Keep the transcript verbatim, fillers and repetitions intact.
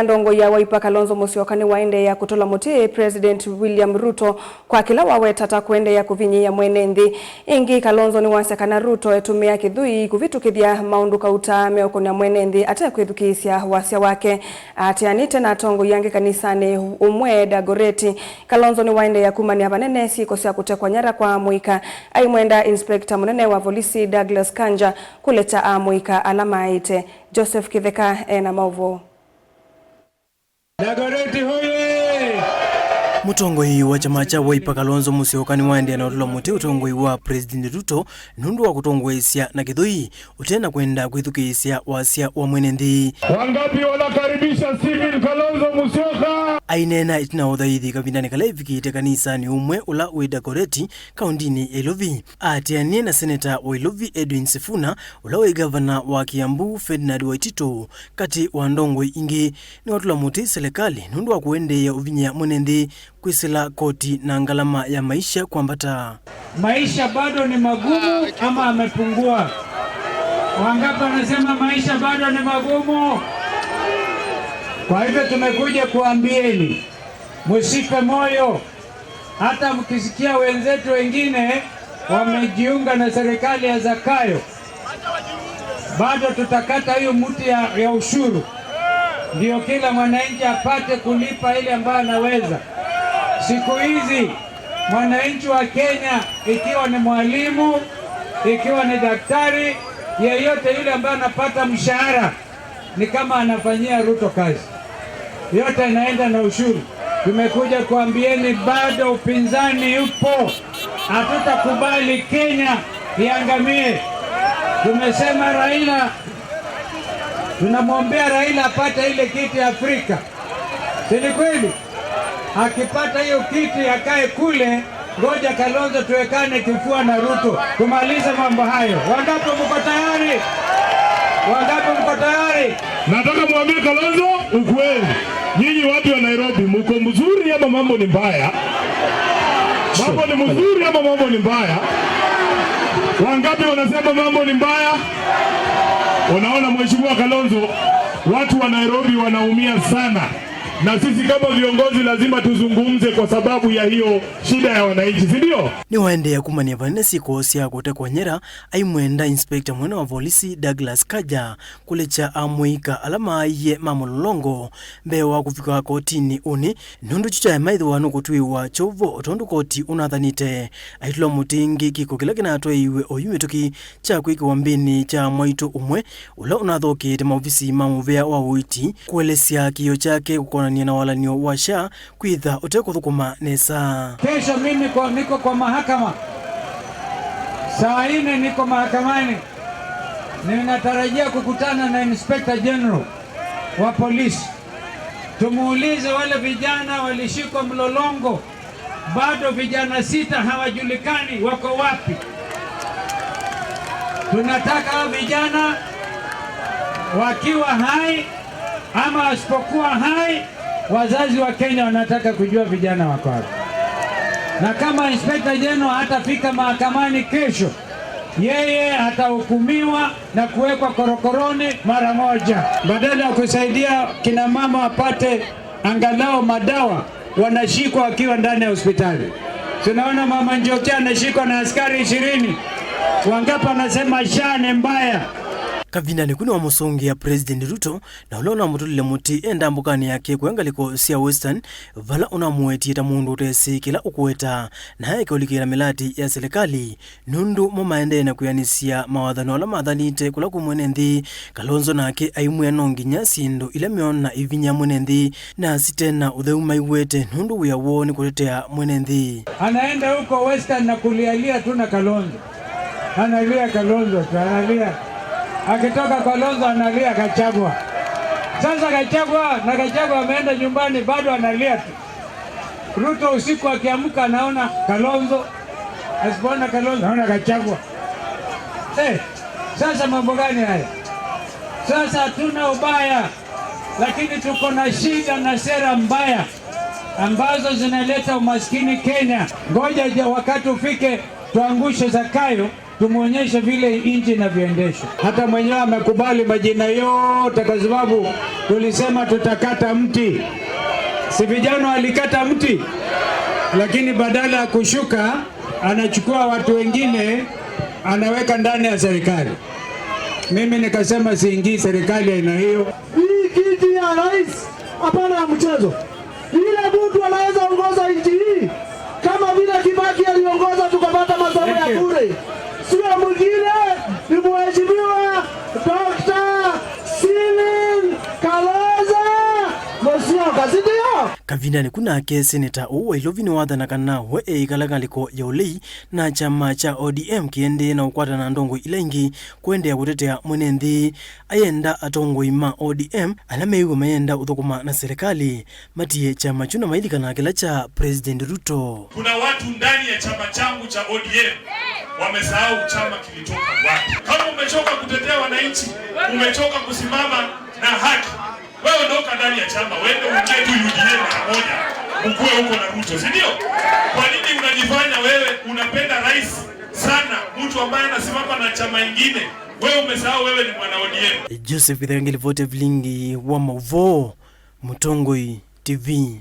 Ndongoi ya Wiper Kalonzo Musyoka nĩwaendeea kũtũla mũtĩ President William Ruto kwa kĩla waweta ta kũendeea kũvinyĩĩa mwene nthĩ. Ĩngĩ, Kalonzo nĩwasya kana Ruto etũmĩa kĩthũi kũvĩtũkĩthya maũndũ kauta meũkũnĩa mwene nthĩ ate kwĩthukĩĩsya wasya wake. Aatĩanĩte na atongoi angĩ kanisanĩ ũmwe Dagoreti, Kalonzo nĩwaendeea kumany'a vanene syĩko sya kũtekwa nyara kwa amũika, aimwenda Inspector mũnene wa volisi Douglas Kanja kũlekya amũika ala maaĩte. Joseph Kĩtheka ena maũvoo. Dagoretti hoye! Mũtongoi wa kyama kya Wiper Kalonzo Musyoka nĩwaendeea na ũtũla mũtĩ ũtongoi wa President Ruto nũndũ wa kũtongoesya na kĩthũi ũte na kwenda kwĩthukĩĩsya wasya wa mwene nthĩ. Wangapi wanakaribisha Stephen Kalonzo Musyoka? Aineena ĩtina wa ũthaithi kavindanĩ kala ĩvikĩte kanisanĩ ũmwe ũla wĩ Dagoretti, kaũndĩnĩ ya Ilovi. Aatĩanie na seneta wa Ilovi Edwin Sifuna, ũla wĩ ngavana wa Kiambu Ferdinand Waititu, katĩ wa ndongoi ingĩ. Nĩwatũla mũtĩ selekalĩ nũndũ wa kũendeea ũvinyĩa mwene nthĩ kwĩsĩla koti na ngalama ya maisha kwambata. Maisha bado ni magumu ama amepungua? Wangapi wanasema maisha bado ni magumu? Kwa hivyo tumekuja kuambieni, msife moyo. Hata mkisikia wenzetu wengine wamejiunga na serikali ya Zakayo, bado tutakata hiyo mti ya, ya ushuru, ndio kila mwananchi apate kulipa ile ambayo anaweza. Siku hizi mwananchi wa Kenya, ikiwa ni mwalimu, ikiwa ni daktari, yeyote yule ambaye anapata mshahara, ni kama anafanyia Ruto kazi. Yote inaenda na ushuru. Tumekuja kuambieni bado upinzani upo. Hatutakubali Kenya iangamie. Tumesema Raila, tunamwombea Raila apate ile kiti ya Afrika. Si ni kweli? Akipata hiyo kiti akae kule, ngoja Kalonzo tuwekane kifua na Ruto. Tumalize mambo hayo. Wangapi mko tayari? Wangapi mko tayari? Nataka mwambie Kalonzo ukweli. Nyinyi watu wa Nairobi, mko mzuri ama mambo ni mbaya? Mambo ni mzuri ama mambo ni mbaya? Wangapi wanasema mambo ni mbaya? Unaona, Mheshimiwa Kalonzo, watu wa Nairobi wanaumia sana. Na sisi kama viongozi lazima tuzungumze kwa sababu ya hiyo shida ya wananchi, si ndio? Nĩwaendeea kumany'a vanene syĩko sya kũtekwa nyara, aimwenda Inspector mũnene wa volisi Douglas Kanja kũlekya amũika ala maaie ma mũlolongo mbee wa kũvika kotinĩ ũnĩ, nũndũ kyu kyaema ĩthĩwa nũkũtw'ĩĩwa kyovo o tondũ koti ũnathanĩte. Aitũla mũtĩ ĩngĩ kĩko kĩla kĩnatwaĩiwe oyu mĩtũkĩ kya kwĩkĩwa mbĩnĩ kya mwaitũ ũmwe ũla ũnathokete maovisi ma mũvĩa wa ũiiti kũelesya kĩĩo kyake kũkonany'a na walan'yo wa SHA kwĩtha ũte kũthũkũma nesa. Kesho mimi kwa, niko kwa mahakama. Saa nne niko mahakamani. Ninatarajia kukutana na Inspector General wa polisi. Tumuulize wale vijana walishikwa Mlolongo. Bado vijana sita hawajulikani wako wapi. Tunataka hao vijana wakiwa hai ama wasipokuwa hai, wazazi wa Kenya wanataka kujua vijana wako wapi. Na kama Inspector General hatafika mahakamani kesho, yeye atahukumiwa na kuwekwa korokoroni mara moja. Badala ya kusaidia kina mama wapate angalau madawa, wanashikwa wakiwa ndani ya hospitali. Tunaona Mama Njoki anashikwa na askari ishirini. Wangapi wanasema SHA ni mbaya? Kavindanĩ kau nĩwamũsũngĩa President Ruto, na ũla ũnamũtũlile mũtĩ e ndambũkanĩ yake kũya ngalĩko sya Western, vala ũnamũwetie ta mũndũ ũtesĩ kĩla ũkũweta, na aeke ũlikĩla mĩlatĩ ya silikalĩ. Nũndũ mo maendee na kwĩanĩsya mawathano ala mathanĩte kũla kwĩ mwene nthĩ, Kalonzo nake aimwĩa no nginya syĩndũ ila meona ivinya mwene nthĩ na site na ũtheu maiwete, nũndũ wĩa woo nĩ kũtetea mwene nthĩ. Anaenda huko Western na kulialia tu na Kalonzo. Analia Kalonzo tu, analia. Akitoka Kalonzo analia Gachagua. Sasa Gachagua, na Gachagua ameenda nyumbani, bado analia tu. Ruto usiku akiamka anaona Kalonzo, asipoona Kalonzo anaona Gachagua. Eh, sasa mambo gani haya? Sasa hatuna ubaya, lakini tuko na shida na sera mbaya ambazo zinaleta umaskini Kenya. Ngoja ja-, wakati ufike tuangushe Zakayo, Tumuonyeshe vile nchi inavyoendeshwa. Hata mwenyewe amekubali majina yote kwa sababu tulisema tutakata mti. Si vijana walikata mti? Lakini badala ya kushuka, anachukua watu wengine, anaweka ndani ya serikali. Mimi nikasema siingii serikali ya aina hiyo. Hii kiti ya rais, hapana ya mchezo. Ile mtu anaweza ongoza nchi hii kama vile Kibaki aliongoza tukapata masomo ya bure. Sio mwingine, ni Mheshimiwa Doctor Stephen Kalonzo Musyoka, si ndio? Kavindanĩ ku nake, seneta ũũ wa Ilovi nĩwathana kana we eĩkala ngalĩko ya ũlei na kyama kya O D M kĩendee na ũkwatana na ndongoi ila ingĩ kũendeea kũtetea mwene nthĩ. Ayenda atongoi ma O D M ala mew'a mayenda ũthũkũma na serikali matie kyama kyu na mailikana kĩla kya President Ruto. Kuna watu ndani ya chama changu cha O D M wamesahau chama kilitoka wapi. Kama umechoka kutetea wananchi, umechoka kusimama na haki, wewe ondoka ndani ya chama, uende uingie tu U D A mara moja, ukue huko na Ruto, si ndio? Kwa nini unajifanya wewe unapenda rais sana, mtu ambaye anasimama na chama ingine? Wewe umesahau wewe ni mwana O D M. Joseph Githenge, Livoti Vilingi wa Mauvoo, Mũtongoi T V.